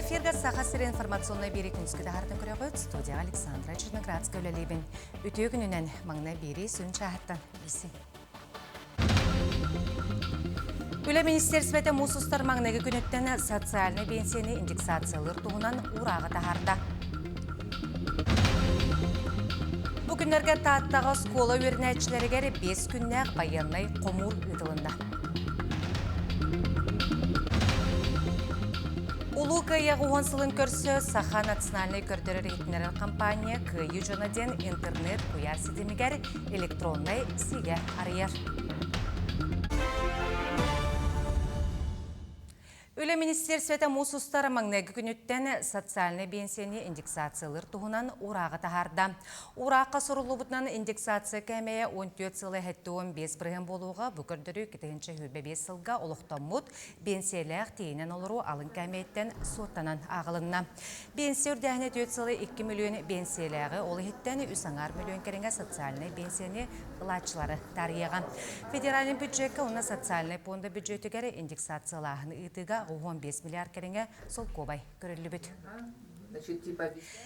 эфиргэ Саха сири информационнай биэрии күнүскү таһаартан көрөҕүт. Студияҕа Александра Черноградская үлэлиибин. Үтүө күнүнэн маҥнай биэрии сүрүн чааһыттан билсиҥ. Үлэ министиэристибэтэ муус устар маҥнайгы күнүттэн социальнай биэнсийэни индексациялыыр туһунан уурааҕы таһаарда. Бу күннэргэ Тааттаҕа оскуола үөрэнээччилэригэр 5 күннээх байыаннай хомуур ыытылынна. Улуу Кыайыы 10 сылын көрсө Саха национальнай көрдөрөр-иһитиннэрэр компания Кыайыы дьоно диэн интернет куйаар ситимигэр электроннай сигэ арыйар. Үлэ министиэрсибэтэ муус устар маҥнайгы күнүттэн социальнай биэнсийэни индексациялыыр туһунан уурааҕы таһаарда. Уураахха суруллубутунан индексация кээмэйэ 14 сыла 75% буолууга бу көрдөрүү 2025 сылга олохтоммут биэнсийэлээх тиийинэн олоруу алын кээмэйиттэн суоттанан ааҕылынна. Биэнсийэ үрдээһинэ 4 сылы 2 миллион биэнсийэлээҕи, ол иһиттэн үс аҥаар миллион кэриҥэ социальнай биэнсийэни ылааччылары таарыйыаҕа. Федеральнай бюджекка уонна социальнай пуонда бюджетигэр индексациялааһыны ыытыыга 15 миллиард кэриҥэ солкуобай көрүллүбүт.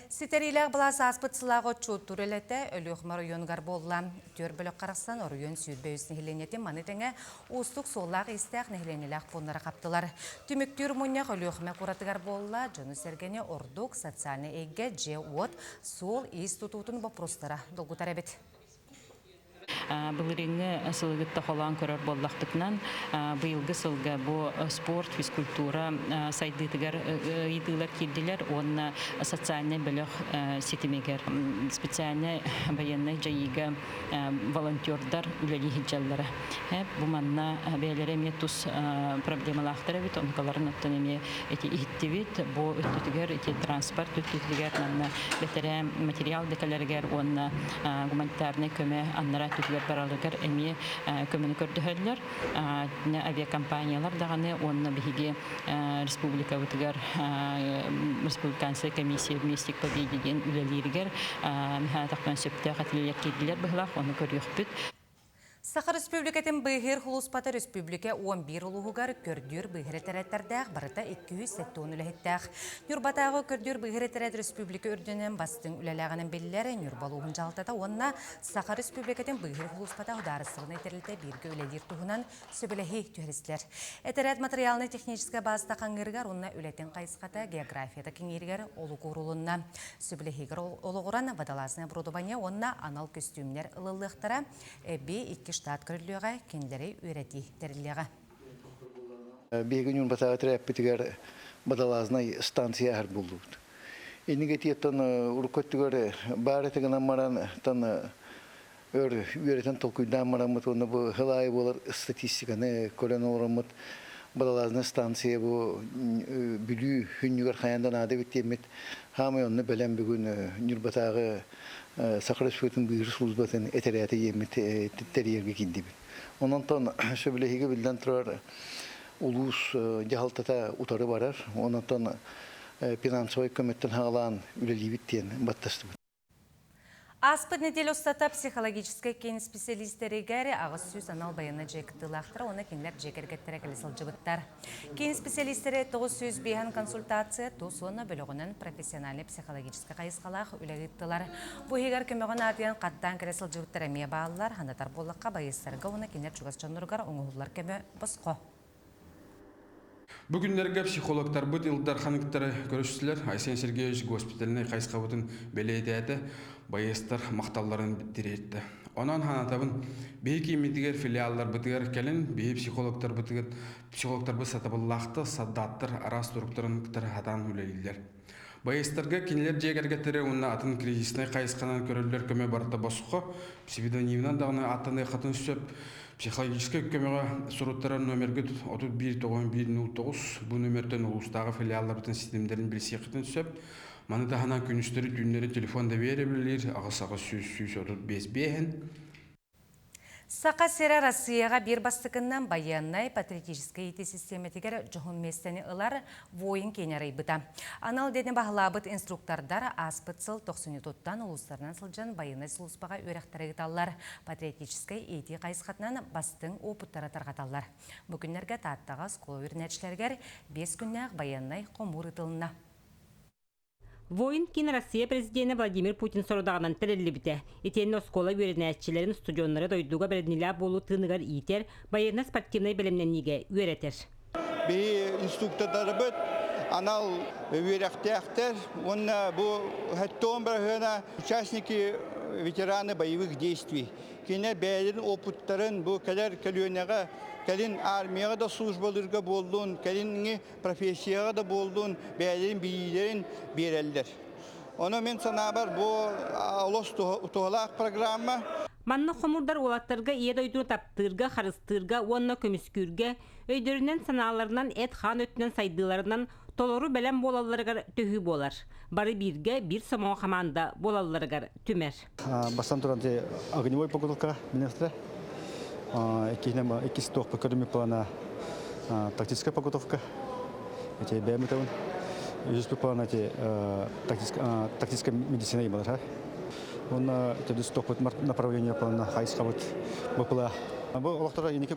Ситэриилээх былаас ааспыт сылааҕы отчуоттуур үлэтэ Өлүөхүмэ оройуонугар буолла. Түөр бөлөх харахсан оройуон 23 нэһилиэнньэтин маны тэҥэ уустук суоллаах-иистээх нэһилиэнньэлээх пууннары хаптылар. Түмүктүүр мунньах Өлүөхүмэ куоратыгар буолла, дьону-сэргэни ордук социальнай эйгэ, дьиэ-уот, суол-иис тутуутун боппуруостара долгутар эбит. Былырыыҥҥы сылыгытта холоон көрөр буоллахпытынан, быйылгы сылга бу спорт, физкультура сайдыытыгар ыйытыылар киирдилэр уонна социальнай бөлөх ситимигэр специальнай байыаннай дьайыыга волонтердар үлэлии сылдьаллара. Бу манна бэйэлэрэ эмиэ тус проблемалаахтар эбит, онукаларын оттон эмиэ ити иһиттибит. Бу өттүтүгэр ити транспорт өттүтүгэр манна бэтэрээ материал дэкэлэригэр уонна гуманитарнай көмө аннара өттүтүгэр баралыгар эмиэ көмөнү көрдөһөллөр. Авиакомпаниялар даҕаны уонна биһиги республикабытыгар республиканская комиссия вместе к победе диэн үлэлииригэр михаил сөптөөх этилиилэр киирдилэр быһылаах, ону көрүөхпүт. Саха Республикатын быыһыыр сулууспата республика 11 улууһугар көрдүүр быыһыр этэрэттэрдээх барыта 270 үлэһиттээх. Ньурбатааҕы көрдүүр быыһыр этэрээт республика үрдүнэн бастыҥ үлэлээҕинэн биллэр Ньурба улууһун дьаһалтата уонна Саха Республикатын быыһыыр сулууспата судаарыстыбаннай тэрилтэ бииргэ үлэлиир туһунан сөбүлэһии түһэристилэр. Этэрээт материалнай-техническэй баазата хаҥыырыгар уонна үлэтин хайысхата географията кэҥииригэр олук уурулунна. Сөбүлэһиигэр олоҕуран водолазное оборудование уонна анал көстүүмнэр ылыллыахтара, эбии икки штат көрүллүөҕэ, кинилэри үөрэтии тэриллиэҕэ. Биһиги Ньурбатааҕы тэрээппитигэр водолазнай станция аһар буоллубут. Иннигэ тиэттэн урукку өттүгэр баар этэ гынан баран тан өр үөрэтэн толкуйдаан бараммыт уонна бу сыл аайы буолар статистиканы көрөн олороммут водолазная станция бу Бүлүү хүннүгэр хайаан да наада эбит диэммит хаамай онно бэлэм бүгүн Ньурбатааҕы Саха Республикатын быыһыыр службатын этэрээтэ диэммит тэрийэргэ киирдибит. Онон сөбүлэһиигэ биллэн турар улуус дьаһалтата утары барар. Онон финансовай көмөттөн хаалаан үлэлиибит диэн баттастыбыт. Ааспыт нэдиэлэ устата психологическай киин специалистэригэр 800 анал байыаннай дьиэ кыттыылаахтара уонна кинилэр дьиэ кэргэттэрэ кэлэ сылдьыбыттар. Киин специалистэрэ 905 консультация тус уонна бөлөҕүнэн профессиональнай психологическай хайысхалаах үлэ ыыттылар. Бу иһигэр көмөҕө наадыйан хаттаан кэлэ сылдьыбыттар эмиэ бааллар. Санатар буоллахха, байыастарга уонна кинилэр чугас дьонноругар оҥоһуллар көмө босхо. Бу күннэргэ психологтарбыт Ил Дархан кытары көрүстүлэр. Айсен Сергеевич госпитальнай хайысхабытын бэлиэтээтэ, байыастар махталларын тириэртэ. Онон санатабын, биһи кииммитигэр филиалларбытыгар кэлин биһи психологтарбытыгар психологтарбыт сатабыллаахтар, саддааттар араас туруктарын кытары хатаан үлэлииллэр. Байыастарга кинилэр дьиэ кэргэттэрэ уонна атын кризиснэй хайысханан көрөллөр көмө барыта босхо, псевдонимынан даҕаны ааттаныаххытын сөп. Психологическай көмөҕө суруттарар номергыт 31 91 09 бу номертэн улуустааҕы филиалларбытын ситимнэрин билсиэххитин сөп. Маны таһынан күнүстэри түүннэри телефон доверие үлэлиир 8 800 135 биэһин. Саха сирэ Россияҕа биир бастакыннан байыаннай патриотическай иитии систиэмэтигэр дьоһун миэстэни ылар воин киинэ арыйбыта. Анал диэни баһылаабыт инструктордар ааспыт сыл тохсунньутуттан улуустарынан сылдьан байыаннай сулууспаҕа үөрэхтэри ыыталлар, патриотическай иитии хайысхатынан бастыҥ уопуттары тарҕаталлар. Бу күннэргэ Тааттаҕа оскуола үөрэнээччилэригэр 5 күннээх байыаннай хомуур ыытылынна. Воин киин Россия президенэ Владимир Путин сорудаҕынан тэриллибитэ. Итиэннэ оскуола үөрэнээччилэрин, устудьуоннары дойдуга бэринилээх буолуу тыыныгар иитэр, байыаннай-спортивнай бэлэмнэниигэ үөрэтэр. Биһи инструктордарбыт анал үөрэхтээхтэр уонна бу хэттон быраһыана участники ветераны боевых действий. Кинэ бэйэлэрин опыттарын бу кэлэр көлүөнэҕэ кэлин армияҕа да службалыырга буоллун, кэлиҥҥи профессияҕа да буоллун бэйэлэрин билиилэрин биэрэллэр. Ону мин санаабар бу олус туһалаах программа. Манна хомурдар уолаттарга Ийэ дойдуну таптыырга, харыстыырга уонна көмүскүүргэ, өйдөрүнэн-санааларынан, эт-хаан өттүнэн сайдыыларынан толору бэлэм буолалларыгар төһүү буолар. Бары бииргэ биир сомоҕо хамаанда буолалларыгар түмэр. Бастан туран огневой погодка министрэ. Иккиһинэн иккис туохпа көрүмүк плана тактическая подготовка. Эти бэйэм ытабын. Үһүс плана эти тактическая медицина ималар. Уонна төрдүс туохпут направление плана хайысхабыт быпыла. Бу олохторо иники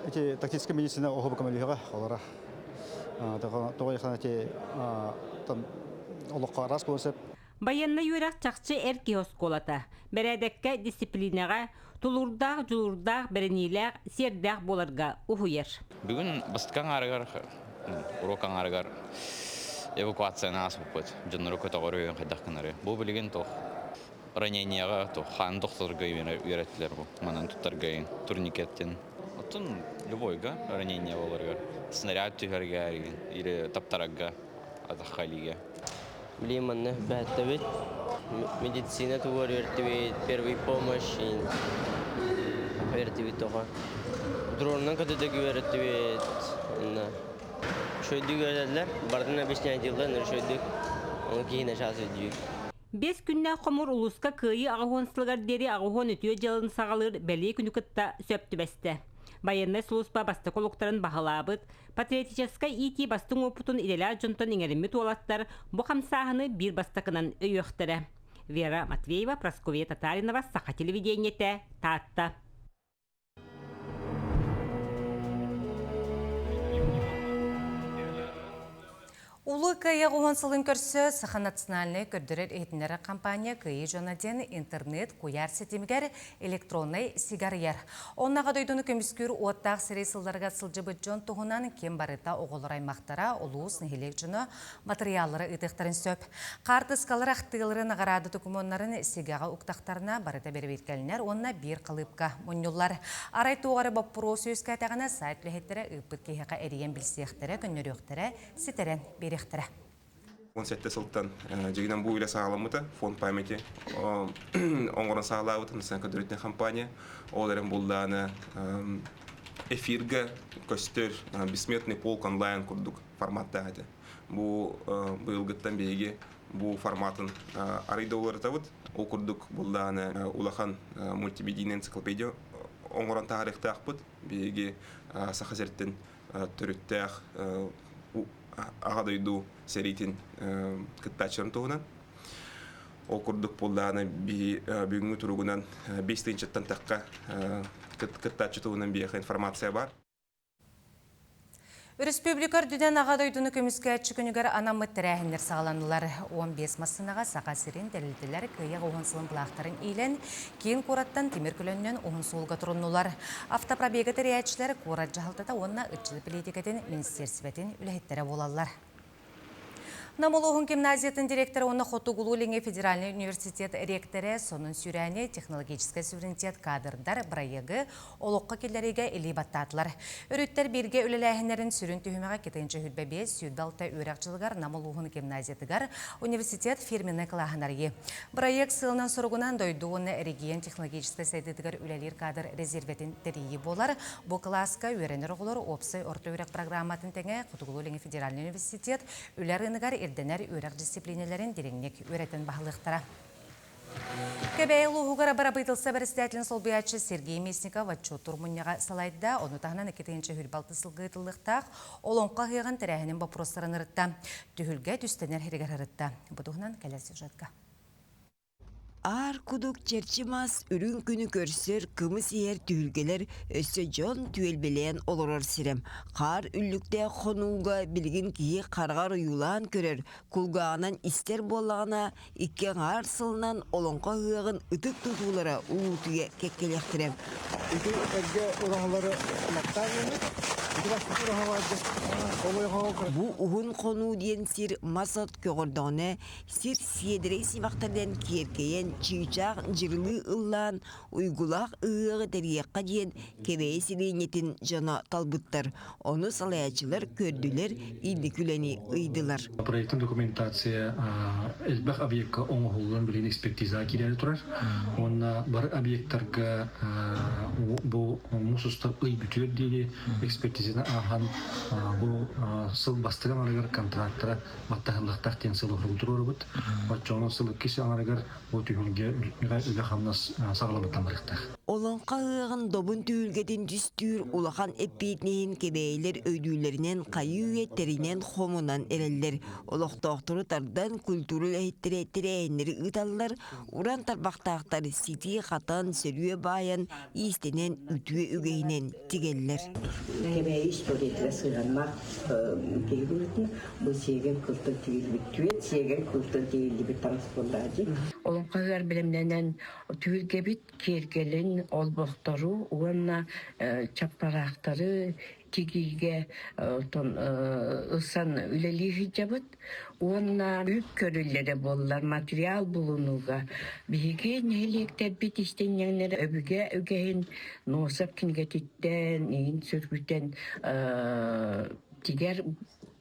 эти тактическая медицина оһобу көмөлүһөҕө олора. Тоҕо эти там олоххо араас буолан сөп. Байыаннай үөрэх чахчы эр киһи оскуолата. Бэрээдэккэ, дисциплинэҕэ, тулуурдаах, дьулуурдаах, бэриниилээх, сиэрдээх буоларга уһуйар. Бүгүн бастакы аҥаарыгар, уруок аҥаарыгар эвакуацияны ааспыппыт. Дьоннору көтөҕөрү, хайдах гынары. Бу билигин туох раненияҕа туох хаан тохторго үөрэттилэр бу. Манан туттарга турникеттин. Оттон любойга ранение боларыгар снаряд түһэргэ или таптарарга атахха илиигэ. Билигин манна бэһэттэбит. Медицина тугар үөртүбүт, первый помощь үөртүбүт тоҕо. Дронунан көтөтөк үөрэттибит. Онно үчүгэйдик үөрэтэллэр, барытын объясняйдыыллар, үчүгэйдик. Ону киһи начаас өйдүүр. Биэс күннээх хомуур улууска Кыайыы 80 сылыгар диэри 80 үтүө дьыалын саҕалыыр бэлиэ күнү кытта сөп түбэстэ. Байыаннай сулууспа бастакы олуктарын баһылаабыт, Патриотическай иитии бастыҥ уопутун идэлээх дьонтон иҥэриммит уолаттар бу хамсааһыны биир бастакынан өйүөхтэрэ. Вера Матвеева, Прасковья Татаринова, Саха телевидениетэ, Таатта. Улуу Кыайыы 10 сылын көрсө Саха национальнай көрдөрөр-иһитиннэрэр компания Кыайыы дьоно диэн интернет куйаар ситимигэр электроннай сигарыйар. Оннаҕа дойдуну көмүскүүр уоттаах сэрии сылларыгар сылдьыбыт дьон туһунан ким барыта оҕолор аймахтара, улуус, нэһилиэк дьоно матырыйааллары ыытыахтарын сөп. Хаартыскалар ахтыылары наҕараада докумуоннарын сигэҕэ уктахтарына барыта бэрэбиэркэлэнэр уонна биир халыыпка мунньуллар. Арай туох эрэ боппуруос үөскээтэҕинэ сайт үлэһиттэрэ ыыппыт киһиэхэ эрийэн билсиэхтэрэ, көннөрүөхтэрэ, ситэрэн биэриэхтэрэ. 17 сылтан дьигинэн бу үлэ саҕаламмыта, фонд памяти оҥорон саҕалаабыт Национальная көрдөрүүтүн компания. Ол эрэн буллааны эфиргэ көстөр бессмертный полк онлайн курдук форматтаах этэ. Бу быйылгыттан биһиги бу форматын арый да уларытабыт. Ол курдук буллааны улахан мультимедийный энциклопедия оҥорон таһаарыахтаахпыт. Биһиги Саха сириттэн төрүттээх Аҕа дойду сэриитин кыттааччыларын туһунан. Ол курдук буоллаҕына бүгүҥҥү туругунан 5 тыһыынчаттан тахха кыттааччы туһунан биһиэхэ информация бар. Өрөспүүбүлүкэ үрдүнэн Аҕа дойдуну көмүскээччи күнүгэр анаммыт тэрээһиннэр саҕаланнылар. 15 массыынаҕа Саха сирин тэрилтэлэр кыайа уһун сылын былаахтарын иилэн, киин куораттан тимир көлөннөн уһун суолга туруннулар. Автопробега тэрийээччилэр куорат дьаһалтата уонна ыччат бэлиитикэтин министиэрсибэтин үлэһиттэрэ буолаллар. Нам улууһун гимназиятын директора уонна Хотугулуу-Илиҥҥи федеральнай университет ректора сонун сүүрээни технологическай суверенитет кадрдар бырайыагы олоххо киллэриигэ илии баттаатылар. Өрүттэр бииргэ үлэлээһиннэрин сүрүн түһүмэҕэ 225 26 үөрэх дьылыгар Нам улууһун гимназиятыгар университет фирменнай кылааһын арыйыы. Бырайыак сыалынан-соругунан дойду уонна эрэгийиэн технологическай сайдыытыгар үлэлиир кадр резервэтин тэрийии буолар. Бу кылааска үөрэнэр оҕолор уопсай орто үөрэх программатын тэҥэ Хотугулуу-Илиҥҥи федеральнай университет үлэ рыногар ирдэнэр үөрэх дисциплинэлэрин дириҥник үөрэтэн баһылыахтара. Кэбээйи улууһугар бырабыыталыстыба бэрэссэдээтэлин солбуйааччы Сергей Местников отчуоттуур мунньаҕа салайда. Ону таһынан 2026 сылга ыытыллыахтаах Олоҥхо ыһыаҕын тэрээһинин боппуруостарын ырытта. Түһүлгэ түстэнэр сиригэр ырытта. Бу туһунан кэлэр сюжетка. Аар кудук чэрчи мас үрүҥ күнү көрсөр кымыс иһэр түһүлгэлэр өссө дьон түөлбэлээн олорор сирэм. Хаар үллүктээх хонууга билигин киһи хараҕар ойуулаан көрөр, кулгааҕынан истэр буоллаҕына, икки аҥаар сылынан олоҥхо ыһыаҕын ытык тутуулара улуутуйа кэккэлиэхтэрэ. Ити эргэ ураһалары латтаан Бу уһун хонуу диэн сир мас-от көҕөрдөҕүнэ сир сиэдэрэй симэхтэринэн киэркэйэн, чыычаах дьырылыы ыллаан, уйгулаах ыһыаҕы тэрийиэххэ диэн Кэбээйи сэлиэнньэтин дьоно талбыттар. Ону салайааччылар көрдүлэр, инники үлэни ыйдылар. Проектын документация элбэх объекка оҥоһуллан билигин экспертизаҕа киирээри турар. Уонна бары объектарга бу муус устар ый бүтүөр диэри экспертизаны ааһан бу сыл бастакы аҥарыгар контрактара баттаһыллыахтаах диэн сыл уһун туруорубут. Оччоҕуна сыл иккис аҥарыгар бу түһүлгэ үлэ-хамнас саҕаламмыттан барыахтаах. Олоҥхо ыһыаҕын добун түһүлгэтин түстүүр улахан эппиэтинэһин кэбээйилэр өйдүүллэринэн хайыы-үйэ тэринэн хомунан эрэллэр. Олохтоохтору тардан культура үлэһиттэрэ тэрээһиннэри ыыталлар, уран тарбахтаахтар ситии-хатан, сөрүө баайан, иистэнэн үтүө үгэһинэн тигэллэр. Кэбээйи историятыгар сыһыаннаах киһи быһыытынан бу сиэгэн кылтан тигиллибит түөт сиэгэн кылтан тигиллибит таҥас буоллаҕа дии. Олоҥхо ыһыар бэлэмнэнэн түһүлгэбит киэргэлин олбохтору уонна чаппараахтары тигиигэ оттон ылсан үлэлии сылдьабыт уонна үп көрүллэрэ буоллар материал булунууга биһиги нэһилиэктэрбит истинньэҥнэрэ өбүгэ үгэһин Носов кинигэтиттэн иин сүргүтэн тигэр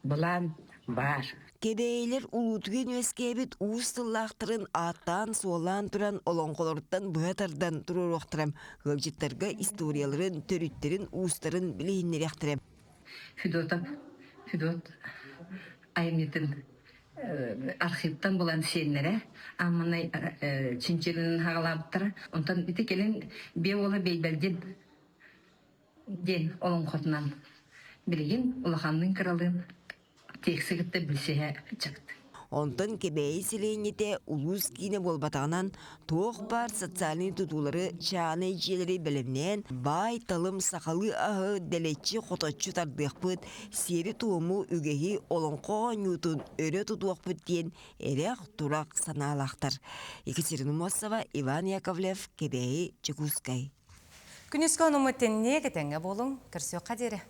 былаан баар. Кэбээйилэр улуутуйан үөскээбит уус тыллаахтарын ааттаан-суоллаан туран олоҥхолоруттан быһа тардан туруоруохтара, ыалдьыттарга историяларын, төрүттэрин, уустарын билиһиннэриэхтэрэ. Федотов Федот айымньытын архивтан булан сиэннэрэ Амманай чинчилин хаҕалаабыттара. Онтон ити кэлин биэ уола Бэйбэлдин диэн олоҥхотунан билигин улаханныын-кыралыын текси кытта билсиһэ чакты. Онтон Кэбээйи сэлиэнньэтэ улуус киинэ буолбатаҕынан, туох баар социальнай тутуулары, чаанай дьиэлэри бэлэмнээн, баай-талым сахалыы аһы дэлэччи-хоточчу тардыахпыт, сиэри-туому, үгэһи, олоҥхо оонньуутун өрө тутуохпут диэн эрэх-турах санаалаахтар. Екатерина Мосова, Иван Яковлев, Кэбээйи, Дьокуускай. Күнүскү онуммут тэнниэ кэтэҥҥэ буолуҥ, көрсүөххэ диэри.